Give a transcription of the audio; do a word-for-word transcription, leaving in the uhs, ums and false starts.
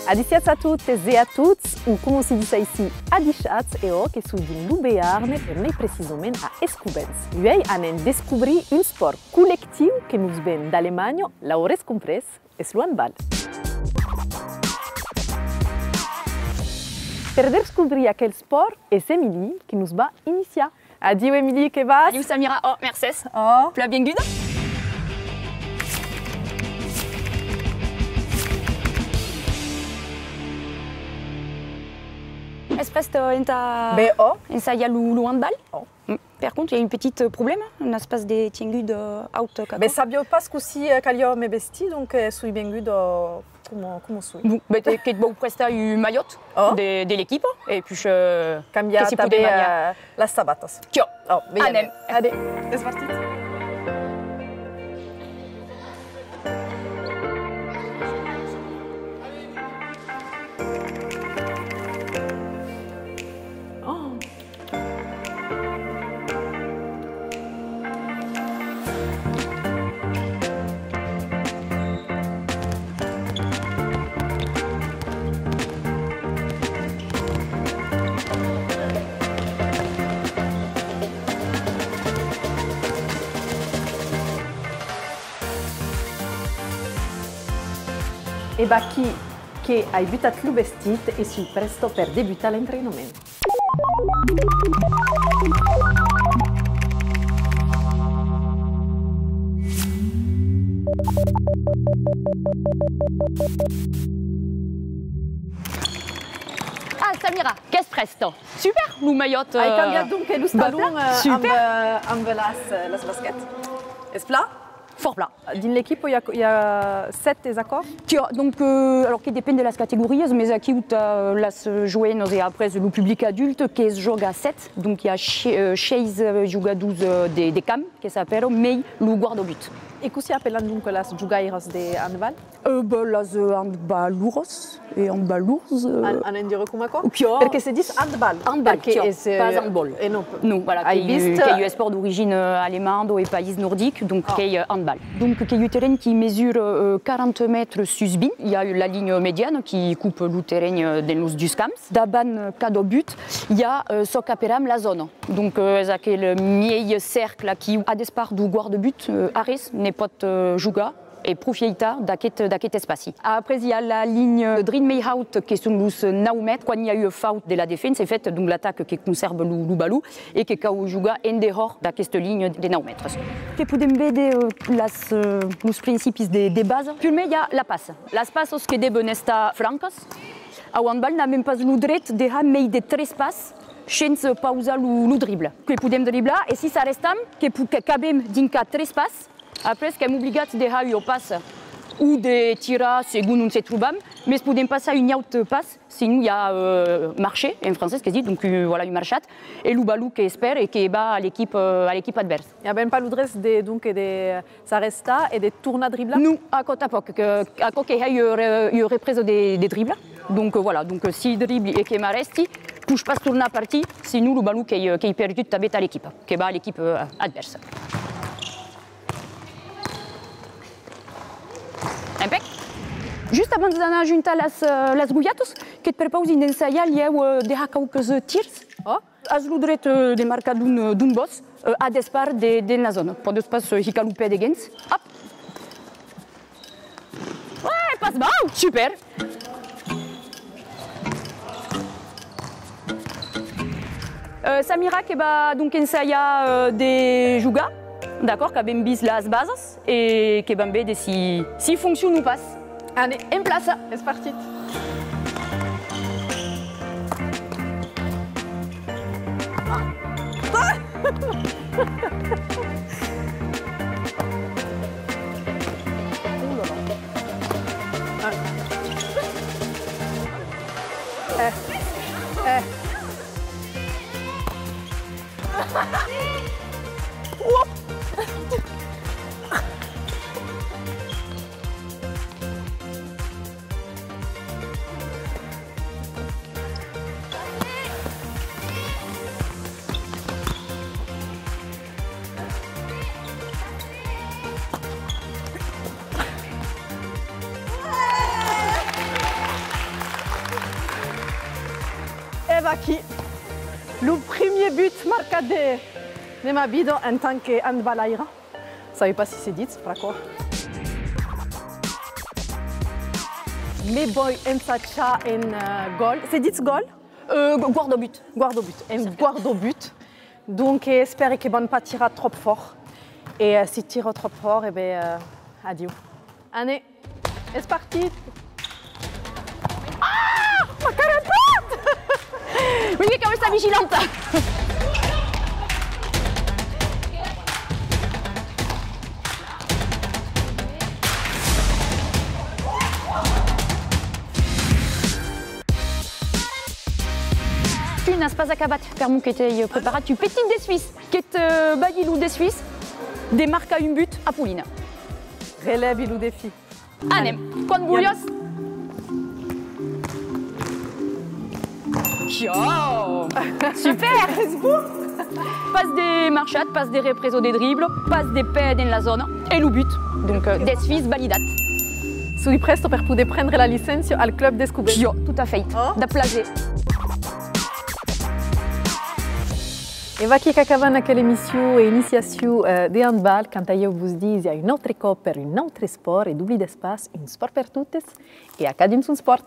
Adissiatz a totes e a tots, o coma si ditz aicí, adishatz, e òc que soi dins lo Bearn, e mei precisament a Escobens. Uèi anem descobrir un espòrt collectiu que nos ven d'Alemanha, l'aurètz comprés, es lo handball. Per descobrir aquel espòrt, es Emilie que nos va iniciar. Adiu Emilie, que vas? Adiu Samira, ò, mercés. Ò. Plan venguda. Es prèst, euh, entà... Ben, ò. Ensajar lo, lo handball? Ò. Mm. Per contra, i a un petit, euh, problèma, n'as pas de tiengut, euh, aut qu'aquò? Ben, sabiái pas cossí, euh, caliá me vestir, donc, euh, soi venguda, euh, Coma, coma soi? Bon, ben, te, que te vau prestar un malhòt de, de l'equipa, e puish, euh, cambiar tanben, euh, las sabatas. Tiò, anem. Allez, es partit. E vaquí que ai butat lo vestit e soi prèsta per debutar l'entrainament. Ah, Samira, qu'es prèsta! Super, lo malhòt, ai, euh, cambiat donc los talons, euh, amb, euh, amb las, euh, las basquets. Es plan? Fòrt plan. Dins l'equipa i a, i a sèt, es aquò? Tiò, donc, euh, alors que depend de las categorias, mes aquiu tà las, euh, joenas e après lo public adulte, que's jòga a sèt, donc i a shei-, euh, sheis, euh, jogadors, euh, de, de camp, que s'apèra, mei lo guardabut. E cossí apelan donc las jogairas de handball? Euh, ben, las, euh, handballoras. E handballors, euh... An-, anem dire coma aquò? Perque se ditz handball. Handball, tiò, pas, euh, handball. E non, non, voilà, qu'ei, qu'ei un espòrt d'origina, euh, alemanda e país nordic, donc qu'ei, euh, handball. Donc qu'ei un terren qui mesura, euh, quaranta mètres sus vint. I a la linha mediana qui copa lo terren, euh, dens los dus camps. Davant, euh, cada but, i a, euh, çò qu'aperam la zòna. Donc, euh, es aquel miei cercle aquiu, a despart deu guardabut, euh, arrés ne pòt, euh, jogar e profieitar d'aqueth, d'aqueth espaci. Après, i a la linha drin mei haut, que son los nau mètres. Quan i a ua faut de la defensa, en fait, donc l'atac que consèrva lo, lo balon e que cau jogar en dehòr d'aquesta linha de nau mètres. Que podem véder, euh, las, euh, los principis de, de basa. Prumèr, i a la passa. Las passas que deven estar francas. Au handball, n'avem pas lo dret de har mei de tres pas shens pausar lo, lo drible. Que podem driblar e si s'arrestam, que po-, que cabem dinc a tres pas, après qu'èm obligats de har ua passa o de tirar segon on se trobam, mes podem pas har un aut pas, sinon i a, euh, marcher en francés, que's ditz, donc, euh, voilà, un marchat, e lo balon qu'espèra e que va a l'equipa, euh, a l'equipa advèrsa. E avem pas lo dret de, donc, de s'arrestar e de tornar driblar? Non, aquò tanpòc, que, aquò que hè ua re-, ua represa de, de dribla. Donc, euh, voilà, donc, euh, si dribli e que m'arrèsti, poish pas tornar partir, sinon lo balon qu'ei, euh, qu'ei perdut tanben a l'equipa, que va a l'equipa, euh, advèrsa. Empec. Just abans d'anar ajuntar las, euh, las golhatas, que't prepausi d'ensajar, lhèu, euh, de har quauques, euh, tirs. Ò! As lo dret, euh, de marcar d'on, euh, d'on vòs, euh, a despart de, de la zòna. Pòdes pas, euh, hicar lo pè deguens. Hop! Ouais, pas mau! Super! Euh, Samira que va donc ensajar, euh, de jogar, d'acòrd, qu'avem vist las basas e que vam véder si, si fonciona o pas. Allez, en plaça! Es partit! Eh, eh. Aquí, lo primièr but marcat de, de ma vida en tant que handballaira. Sabe pas si se ditz, pr'aquò. Me vòi ensajar en, eh, gòl. Se ditz gòl? Euh, gu-, guardabut. Guardabut. En guardabut. Donc, eh, espèri que van pas tirar tròp fòrt. E, eh, si tira tròp fòrt, e ben, eh, adiu. Anem, es partit! Ah! M'acarapèt! Oui, oui, cau estar vigilanta. Tu n'as pas acabat, per'mor que t'èi preparat un petit desfís. Que te balhi lo desfís de marcar un but a Paulina. Relèvi lo desfís. Anem, quan vulhas. Ciao! Super! Es bon! Pas de marchada, pas de represa de dribla, pas de pè dens la zòna, e lo but. Donc, euh, desfís validat. Soi prèsta per poder prendre la licéncia al club Descobèrt. Ciao, tot a fèit. Oh. Dab plaser. E vaquí qu'acabam aquela emission e iniciacion, eh, de handball. Quant a ieu, vos disi a un autre còp per un autre espòrt e doblidetz pas, un espòrt per totes e a cadun son espòrt.